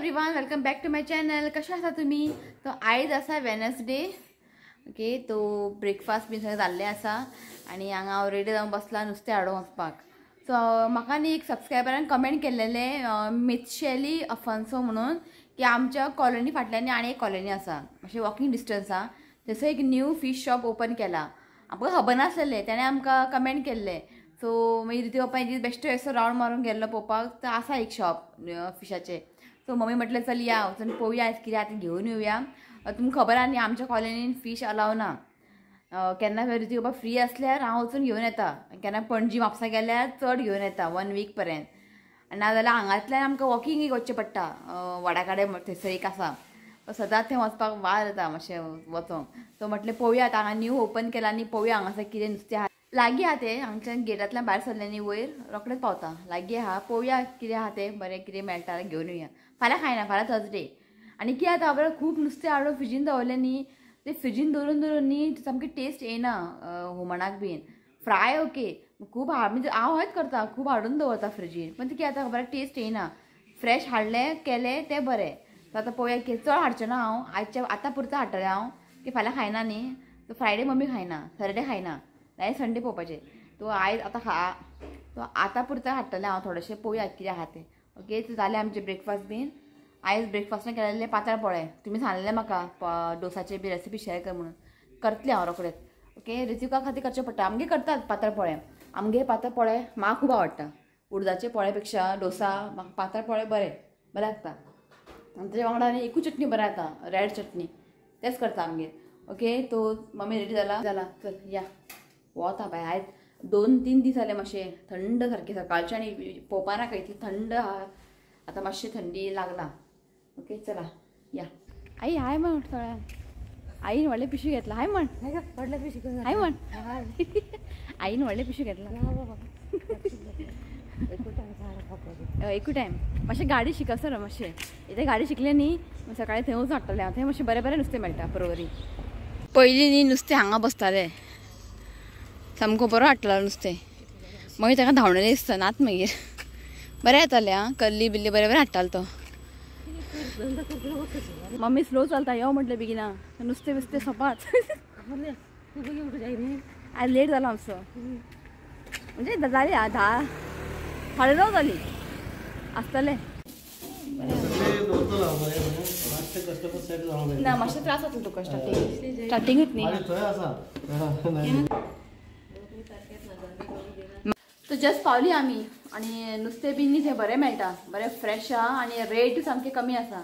Everyone, welcome back to my channel. कशें आसा तुमी? तो आयज आसा वेनसडे. ओके, तो ब्रेकफास्ट बीन सगळें जाल्लें आसा आनी हांगा हांव रेडी जावन बसलां नुस्तें हाडूंक वचपाक. सो म्हाका न्ही एक सबस्क्रायबरान कमेंट केल्लेले मिथशेली अफान्सो म्हणून की आमच्या कॉलनी फाटल्यान आनी एक कॉलनी आसा, मातशें वॉकिंग डिस्टन्स आसा, थंयसर एक न्यू फीश शॉप ओपन केला. आमकां खबर नासलेलें, तेणें आमकां कमेंट केल्लें. सो मागीर रिती पप्पा एक दीस बेश्टो असो रावंड मारून गेल्लो पळोवपाक, तर आसा एक शॉप फिशाचें. सो मम्मी म्हटलें चल या वचून पळोवया आयज कितें आतां घेवन येवया. तुमकां खबर आहा न्ही आमच्या कॉलनीन फीश अलाव ना. केन्ना रिती पप्पा फ्री आसल्यार हांव वचून घेवन येता, केन्ना पणजी म्हापसा गेल्यार चड घेवन येता 1 वीक पर्यंत. आनी नाजाल्यार हांगांतल्यान आमकां वॉकिंग वचचें पडटा, वडा कडेन थंयसर एक आसा, सदांच थंय वचपाक वार येता मातशें वचोंक. सो म्हटलें पळोवया आतां हांगा न्यू ओपन केला न्ही, पळोवया हांगासर कितें नुस्तें आहा. लागीं आहा तें, हांगच्यान गेटांतल्यान भायर सरलें न्ही वयर रोखडेंच पावता, लागीं आहा. पळोवया कितें आहा तें, बरें कितें मेळटा घेवन येवया. फाल्यां खायना, फाल्यां थर्सडे. आनी कितें जाता खबर, खूब नुस्तें हाडून फ्रिजीन दवरलें न्ही, तें फ्रिजीन दवरून दवरून न्ही सामकी टेस्ट येना हुमणाक बीन. फ्राय ओके खूब म्हणजे हांव हयच करता, खूब हाडून दवरता फ्रिजीन, पण तें कितें जाता खबर टेस्ट येना. फ्रेश हाडलें केलें तें बरें. सो आतां पळोवया कितें, चड हाडचें ना हांव, आयच्या आतां पुरता हाडटलें हांव, की फाल्यां खायना न्ही. सो फ्रायडे मम्मी खायना, सॅटरडे खायना, जाल्यार संडे पळोवपाचें. तो आयज आतां खा, तो आतां पुरता हाडटलें हांव थोडेशें, पळोवया कितें आहा तें. ओके, सो जालें आमचें ब्रेकफास्ट बीन. आयज ब्रेकफास्टान केलेलें पातळ पोळे, तुमी सांगलेलें म्हाका डोसाचे बी रेसिपी शेअर कर म्हणून, करतलें हांव रोखडेंच. ओके, रितिका खातीर करचें पडटा. आमगेर करतात पातळ पोळे, आमगेर पातळ पोळे म्हाका खूब आवडटा. उडदाचे पोळे पेक्षा डोसा म्हाका पातळ पोळे बरें बरें लागता. आनी तेच्या वांगडा आनी एकूच चटणी बरें जाता, रेड चटणी, तेंच करता आमगेर. ओके, तो मम्मी रेडी जाला जाला, चल या. वता बाय, आयज 2-3 दीस जाले मातशें थंड सारकें, सकाळचें आनी पळोवपा नाका इतली थंड आहा, आतां मातशें थंडी लागला. ओके चला या. आई हाय म्हण सगळ्यांक. आईन व्हडलें पिशवी घेतला, हाय म्हण, हाय म्हण. आईन व्हडलें पिशवी घेतला. एकू टायम मातशें गाडी शिकसर, मातशें इतें गाडी शिकलें न्ही सकाळीं थंय वचून हाडटलें हांव, थंय मातशें बरें बरें नुस्तें मेळटा. परवरी पयलीं न्ही नुस्तें हांगा बसतालें, सामको बरो हाडटलो नुस्तें, मागीर ताका धांवणेलें दिसता नात, मागीर बरें येतालें. आं, कल्ली बिल्ली बरें बरें हाडटालो तो. मम्मी स्लो चलता, यो म्हटलें बेगिना, नुस्तें बिस्तें सोपात. आयज लेट जालो आमचो, म्हणजे जाली 10 9:30 जाली आसतलें. ना मातशें त्रास जातलो तुका स्टार्टींग, स्टार्टिंगूच न्ही. तो जस्ट पावली आमी आनी नुस्तें बीन न्ही थंय बरें मेळटा, बरें फ्रेश आहा आनी रेट सामकी कमी आसा.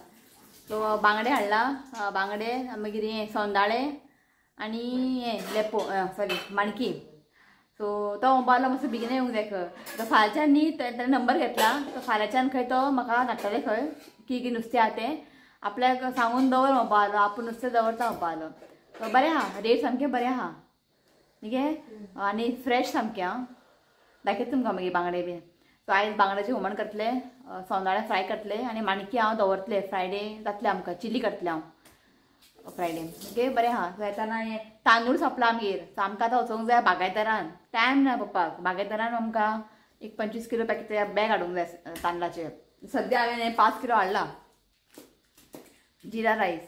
सो बांगडे हाडला, बांगडे, मागीर हें सोंदाळे आनी हें लेपो, सॉरी माणकी. सो तो मोबायलो मातसो बेगीन येवंक जाय खंय. तो फाल्याच्यान न्ही तेणें नंबर घेतला, तो फाल्याच्यान खंय तो म्हाका धाडटले खंय की की नुस्तें आहा तें आपल्याक सांगून दवर म्हणपालो, आपूण नुस्तें दवरता म्हणपालो. सो बरें आहा, रेट सामकें बरें आहा न्ही आनी फ्रेश सामकें. आं, दाखयता तुमकां मागीर बांगडे बीन. सो आयज बांगड्याचें हुमण करतलें, सोंदाळे फ्राय करतलें आनी माणकी हांव दवरतलें, फ्रायडे जातलें आमकां, चिली करतलें हांव फ्रायडे. ओके बरें आहा. सो येताना हें तांदूळ सोंपला आमगेर, सो आमकां आतां वचोंक जाय बागायतदारान, टायम ना पप्पाक. बागायतदारान आमकां एक 25 किलो पॅकेट बॅग हाडूंक जाय तांदळाचें. सद्या हांवें 5 किलो हाडला जिरा रायस,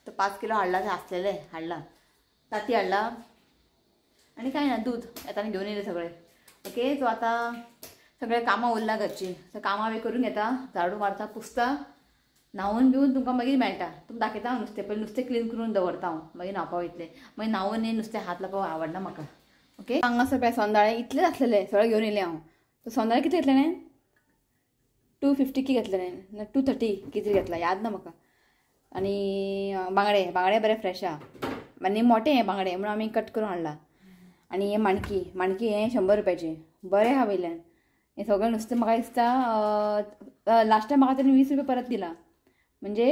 तो 5 किलो हाडला, आसलेले हाडला, ताती हाडला आनी कांय ना, दूद येताना घेवन येयलें सगळें. ओके, सो आतां सगळें कामां उरलां घरचीं, सो कामां बी करून घेता, झाडू मारता, पुसता, न्हांवन बिवन तुमकां मागीर मेळटा. तुमकां दाखयता हांव नुस्तें, पयलीं नुस्तें क्लीन करून दवरता हांव, मागीर न्हांवपा वयतलें. मागीर न्हांवन न्ही नुस्तें हात लावपाक आवडना म्हाका. ओके, हांगासर पळय सोंदाळे इतलेंच आसलेलें, सगळें घेवन येयलें हांव. सो सोंदाळे कितले घेतलें? 250 की घेतलें ना, 230 कितें घेतला याद ना म्हाका. आनी बांगडे, बांगडे बरें फ्रेश आहा आनी मोठे हे बांगडे म्हणून आमी कट करून हाडला. आनी हे माणकी, माणकी हें 100 रुपयाचें, बरें आहा वयल्यान. हें सगळें नुस्तें म्हाका दिसता लास्ट टायम म्हाका तेणें 20 रुपया परत दिला, म्हणजे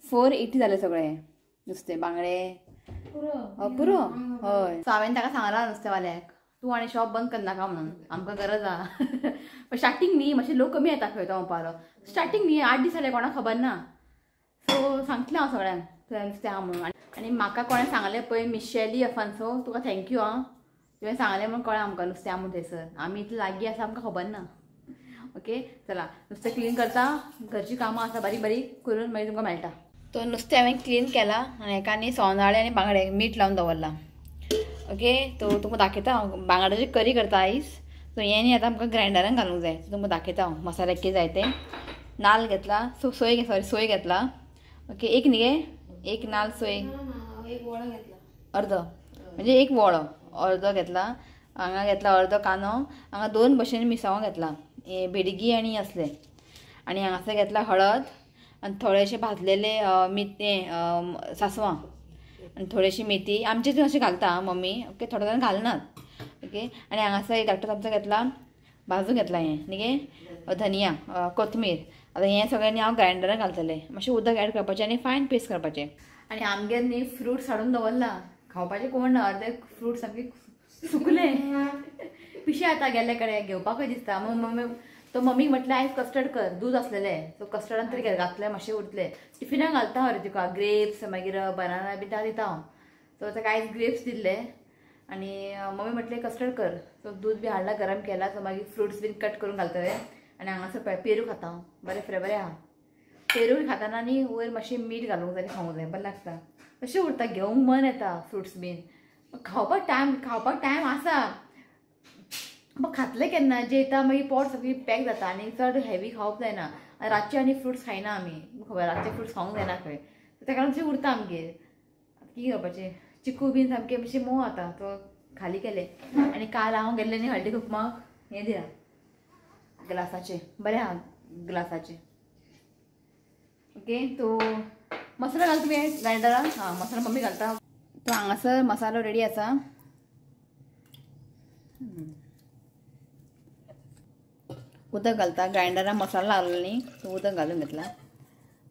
480 जालें सगळें नुस्तें, बांगडे पुरो. हय, सो हांवें ताका सांगलां नुस्तेंवाल्याक, तूं आनी शॉप बंद करनाका म्हणून, आमकां गरज आहा. पण स्टार्टींग न्ही मातशें लोक कमी येता खंय तो म्हणपालो, स्टार्टींग न्ही 8 दीस जाले, कोणाक खबर ना. सो सांगतलें हांव सगळ्यांक थंय नुस्तें आहा म्हणून. आनी म्हाका कोणें सांगलें पळय, मिशेली अफान्सो, तुका thank you आं, तुवें सांगलें म्हणून कळ्ळें आमकां नुस्तें आहा म्हणून थंयसर. आमी इतलें लागीं आसा आमकां खबर ना. ओके चला नुस्तें क्लीन करता, घरची कामां आसा बारीक बारीक करून मागीर तुमकां मेळटा. तो नुस्तें हांवें क्लीन केलां आनी हेका न्ही सोनाळे आनी बांगडे मीठ लावन दवरलां. ओके तो तुमकां दाखयता हांव बांगड्याची करी करता आयज. सो हें न्ही आतां आमकां ग्रायंडरान घालूंक जाय. सो तुमकां दाखयता हांव मसाले कितें जाय ते. नाल्ल घेतला, सो सोय सॉरी सोय घेतला. ओके एक न्ही गे एक नाल्ल सोय अर्दो म्हणजे एक वोळो अर्दो घेतला. हांगा घेतला अर्दो कांदो, हांगा दोन भशेन मिरसांगो घेतला, बेडगी आनी असले. आनी हांगासर घेतला हळद आनी थोडेशे भाजलेले मेथये सांसवां आनी थोडेशी मेथी. आमचे थंय अशें घालता मम्मी. ओके थोडे जाण घालनात. ओके आनी हांगासर एक धाकटो चमचो घेतला, भाजून घेतला हें न्ही गे धनिया कोथमीर. आतां हें सगळें न्ही हांव ग्रायंडरान घालतलें. मातशें उदक एड करपाचें आनी फायन पेस्ट करपाचें. आनी आमगेर न्ही फ्रुट्स हाडून दवरला खावपाचें कोण ना, अर्दे फ्रूट सामके सुकले पिशे आतां गेल्ले कडेन घेवपाकूय दिसता. मग मम्मी तो मम्मीक म्हटलें आयज कस्टर्ड कर, दूद आसलेलें सो कस्टर्डान तरी घातलें मातशें उरतलें. टिफिनाक घालता हांव रे तुका ग्रेप्स मागीर बनाना बी दिता हांव. सो ताका आयज ग्रेप्स दिल्ले आनी मम्मी म्हटलें कस्टर्ड कर. सो दूद बी हाडला गरम केला. सो मागीर फ्रुट्स बीन कट करून घालतले. आनी हांगासर पेरू खाता हांव, बरें बरें आहा. पेरू खाताना न्ही वयर मातशें मीठ घालूंक जाय खावंक जाय, बरें लागता. तशें उरता घेवंक मन येता फ्रुट्स बीन खावपाक टायम, खावपाक टायम आसा मग खातले केन्ना जेयता मागीर पोट सगळी पॅक जाता आनी चड हेवी खावप जायना. रातचे आनी फ्रुट्स खायना आमी, खबर रातचे फ्रुट्स खावंक जायना खंय, ताका लागून तशें उरता आमगेर. कितें करपाचें, चिकू बीन सामके मातशें मोव आतां तो खाली केले. आनी काल हांव गेल्लें न्ही हळदी कुकमाक हें दिला ग्लासाचें, बरें आहा ग्लासाचें. ओके तो मसालो घाल तुमी ग्रायंडरान. हां मसालो मम्मी घालता. तो हांगासर मसालो रेडी आसा. उदक घालता ग्रायंडरान मसालो घाललो न्ही तो उदक घालून घेतला.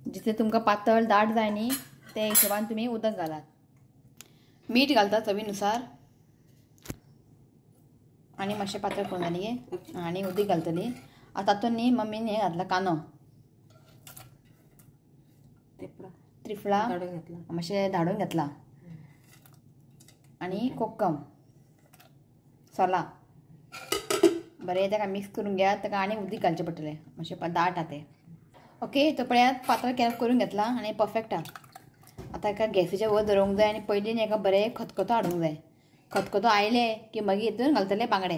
जितलें तुमकां पातळ दाट जाय न्ही ते हिशोबान तुमी उदक घालात. मीठ घालता चवीनुसार आनी मातशें पातळ करून जाय न्ही आनी उदक घालतली. आतां तातूंत न्ही मम्मीन हें घातला कांदो, त्रिफळा मातशें धाडून घेतला आनी कोकम सोला बरें ताका मिक्स करून घेयात. ताका आनी उदीक घालचें पडटलें मातशें दाट आहा तें. ओके तो पळयात पातळ करून घेतला आनी परफेक्ट आहा. आतां एका गॅसीच्या वयर दवरूंक जाय आनी पयलीं न्ही एका बरें खतखतो हाडूंक जाय. खतखतो आयले की मागीर हितून घालतले बांगडे.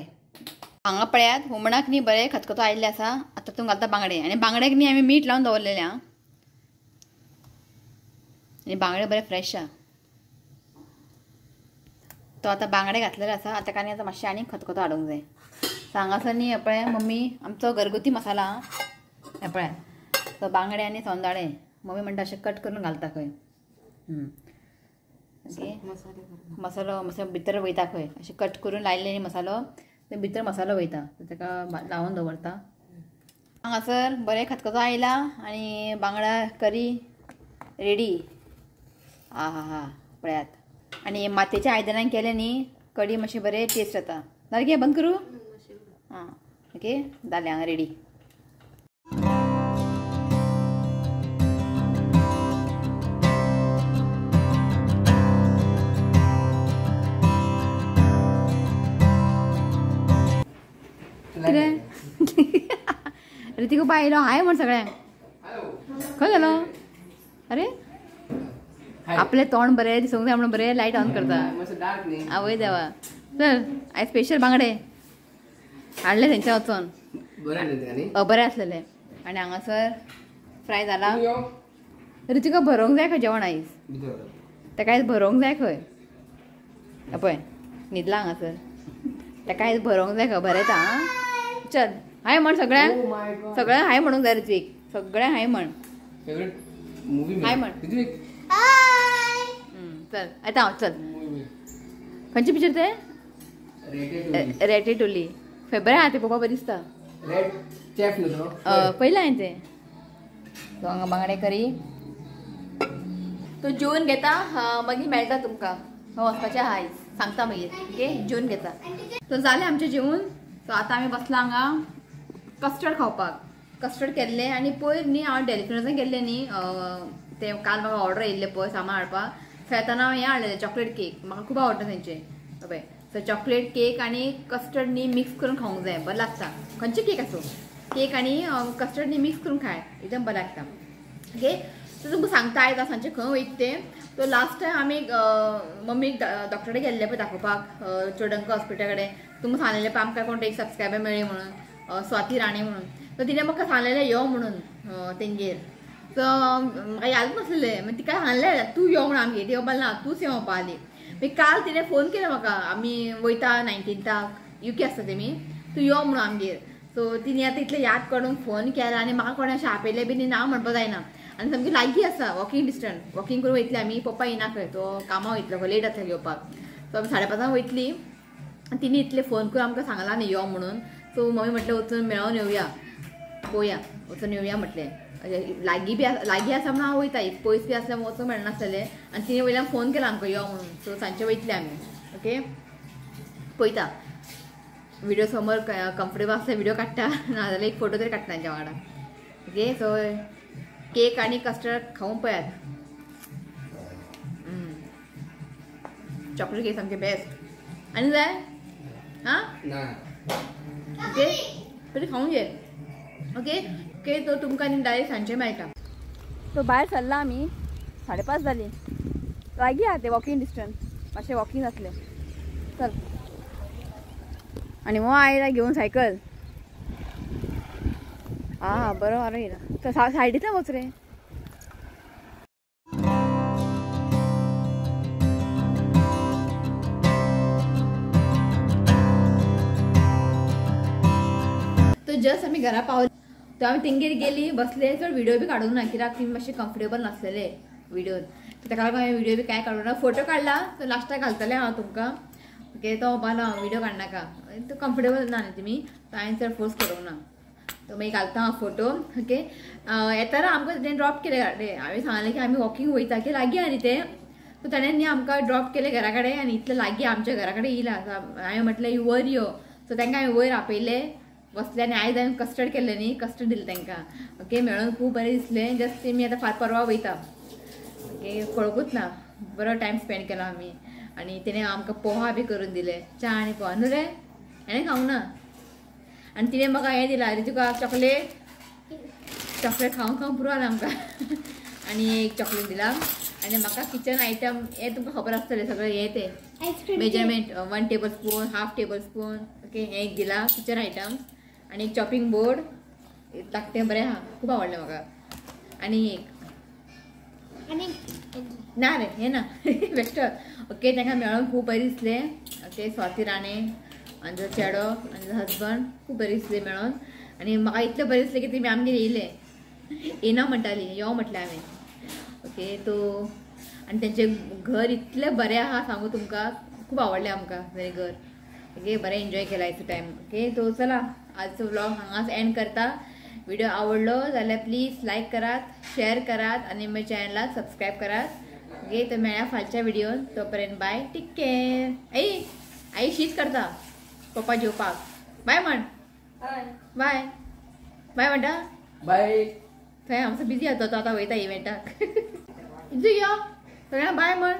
हांगा पळयात हुमणाक न्ही बरें खतखतो आयिल्लें आसा. आतां तूं घालता बांगडे आनी बांगड्याक न्ही आमी मीठ लावन दवरलेलें आं. आनी बांगडे बरे फ्रेश आहा. तो आतां बांगडे घातलेले आसा. आतां ताका आतां मातशें आनी खतखतो हाडूंक जाय. हांगासर न्ही पळय मम्मी आमचो घरगुती मसाला हें पळय तो बांगडे आनी सोंदाळे मम्मी म्हणटा अशें कट करून घालता खंय. ओके मसालो मातसो भितर वयता खंय, अशें कट करून लायले न्ही मसालो ते भितर मसालो वयता, ताका लावन दवरता. हांगासर बरें खतखतो आयला आनी बांगडा करी रेडी. आ हा हा पळयात. आनी मातयेच्या आयदनान केलें न्ही कडी मातशें बरें टेस्ट जाता. जालें बंद करूं? हां ओके जालें हांगा रेडी. कितें ऋतिक बाय आयलो हाय म्हण सगळ्यांक. खंय गेलो? अरे आपलें तोंड बरें दिसूंक जाय म्हणून बरें लायट ऑन करता. आवय देवा. चल आयज स्पेशल बांगडे हाडले थंयच्यान वचोन, बरें आसलेले. आनी हांगासर फ्राय जाला. ऋतिका भरोंक जाय खंय जेवण आयज, ताका आयज भरोंक जाय खंय. पळय न्हिदला हांगासर, ताका आयज भरोंक जाय खंय. बरें आं चल हाय म्हण सगळ्यांक, सगळ्यांक हाय म्हणूंक जाय ऋत्वीक, सगळ्यांक हाय म्हण, हाय म्हण. चल येता हांव. चल खंयचें पिक्चर तें? रेटेटोली. खंय बरें आहा तें पळोवपा बरें दिसता. पयलें हांवें तें. हांगा बांगडे करी तो जेवन घेता मागीर मेळटा तुमकां. वचपाचें आहा आयज, सांगता मागीर. ओके जेवन घेता. सो जालें आमचें जेवण. सो आतां आमी बसला हांगा कस्टर्ड खावपाक. कस्टर्ड केल्लें आनी पयर न्ही हांव डेलिफ्रिनासान गेल्लें न्ही ते काल म्हाका ऑर्डर येयल्लें पळय सामान हाडपाक. सो येताना हांवें हें हाडलेलें चॉकलेट केक, म्हाका खूब आवडटा थंयचें. पळय सो चॉकलेट केक आनी कस्टर्ड न्ही मिक्स करून खावंक जाय, बरें लागता. खंयचे केक आसूं, केक आनी कस्टर्ड मिक्स करून खाय एकदम बरें लागता. ओके सो तुमकां सांगता आयज हांव सांजचें खंय वयता तें. सो लास्ट टायम आमी मम्मीक डॉक्टरा कडेन गेल्ले पळय दाखोवपाक चोडंकर हॉस्पिटला कडेन. तुमकां सांगलेलें पळय आमकां कोण एक सबस्क्रायबर मेळ्ळी म्हणून, स्वाती राणे म्हणून. सो तिणें म्हाका सांगलेलें यो म्हणून तेंगेर. सो म्हाका याद नासलेलें, मागीर तिका सांगलें तूं यो म्हणून आमगेर. ती म्हणपाक ना तूंच यो म्हणपा आली. मागीर काल तिणें फोन केलो म्हाका, आमी वयता 19थाक युके आसता तेमी, तूं यो म्हणून आमगेर. सो तिणें आतां इतलें याद काडून फोन केला आनी म्हाका कोणें अशें आपयलें बी ना म्हणपाक जायना. आनी सामकी लागीं आसा, वॉकिंग डिस्टन्स, वॉकिंग करून वयतली आमी. पप्पा येना खंय, तो कामां वयतलो खंय, लेट जातलो घेवपाक. सो आमी 5:30 वयतली. तिणें इतलें फोन करून आमकां सांगलां न्ही यो म्हणून. सो मम्मी म्हटलें वचून मेळोन येवया, पळोवया वचून येवया म्हटलें. लागीं बी लागीं आसा म्हणून हांव वयता, पयस बी आसल्यार वचूंक मेळनासलें. आनी तिणें वयल्यान फोन केला आमकां यो म्हणून. सो सांजचे वयतले आमी. ओके पळयता व्हिडिओ समोर कम्फर्टेबल आसल्यार व्हिडिओ काडटा, नाजाल्यार एक फोटो तरी काडटा तांच्या वांगडा. ओके सो केक आनी कस्टर्ड खावून पळयात. चॉकलेट केक सामकें बेस्ट. आनी जाय आं ओके तरी खावून घे. ओके ओके तो तुमकां आनी डायरेक्ट सांजचें मेळटा. सो भायर सरला आमी, 5:30 जालीं, लागीं आहा तें वॉकिंग डिस्टन्स, मातशें वॉकिंग जातलें. चल आनी हो आयला घेवन सायकल. आं बरो वारो येयला, सायडींतल्यान वच रे. तो जस्ट आमी घरा पावले तो आमी तेंगेर गेली बसले. चड व्हिडिओ बी काडूंक ना कित्याक ती मातशें कम्फर्टेबल नासलेले व्हिडिओन, ताका लागून हांवें व्हिडिओ बी कांय काडूंक ना. फोटो काडला तो लास्टाक घालतलें हांव तुमकां. ओके तो म्हणपाक ना व्हिडिओ काडनाका, तो कम्फर्टेबल ना न्ही तुमी, तो हांवें चड फोर्स करूंक ना. तो मागीर घालता हांव फोटो. ओके येताना आमकां तेणें ड्रॉप केलें घरा. हांवें सांगलें की आमी वॉकिंग वयता की लागीं आहा न्ही तें. सो ताणें न्ही आमकां ड्रॉप केलें घरा कडेन आनी इतलें लागीं आमच्या घरा कडेन येयला. हांवें म्हटलें वयर यो. सो तांकां हांवें वयर आपयलें, बसलें आनी आयज हांवें कस्टर्ड केल्लें न्ही, कस्टर्ड दिलें तांकां. ओके मेळोन खूब बरें दिसलें. जस्ट तेमी आतां फार परवा वयता. ओके कळकूच ना, बरो टायम स्पेंड केलो आमी. आनी तेणें आमकां पोहा बी करून दिले, च्या आनी पोहा न्हू रे, हाणें खावंक ना. आनी तिणें म्हाका हें दिलां रे तुका चॉकलेट, चॉकलेट खावंक खावंक पुरो जालें आमकां. आनी एक चॉकलेट दिला. आनी म्हाका किचन आयटम हें तुमकां खबर आसतलें सगळें हें तें measurement 1 table spoon, 1/2 table spoon. Okay हें एक दिलां किचन आयटम. आनी एक चॉपिंग बोर्ड लागतें बरें आहा, खूब आवडलें म्हाका. आनी एक ना रे हें ना बेश्ट. ओके तांकां मेळोन खूब बरें दिसलें. ओके स्वाती राणे आनी ताजो चेडो आनी ताजो हजबंड खूब बरें दिसलें मेळोन. आनी म्हाका इतलें बरें दिसलें की तेमी आमगेर येयले, येना म्हणटाली यो म्हटलें हांवें. ओके तो आनी तेंचें घर इतलें बरें आहा सांगू तुमकां, खूब आवडलें आमकां तें घर. ओके बरें एन्जॉय केला आयचो टायम. ओके तो चला आजचो व्लॉग हांगाच एंड करता. व्हिडिओ आवडलो जाल्यार प्लीज लायक करात, शेअर करात आनी म्हज्या चॅनलाक सबस्क्रायब करात. ओके तर मेळया फालच्या व्हिडिओन, तोपर्यंत बाय, टेक केअर. आई आई शीत करता पप्पा जेवपाक. बाय म्हण, बाय बाय म्हणटा बाय. थंय आमचो बिजी जाता तो आतां वयता इव्हेंटाक. इजू यो सगळ्यांक बाय म्हण.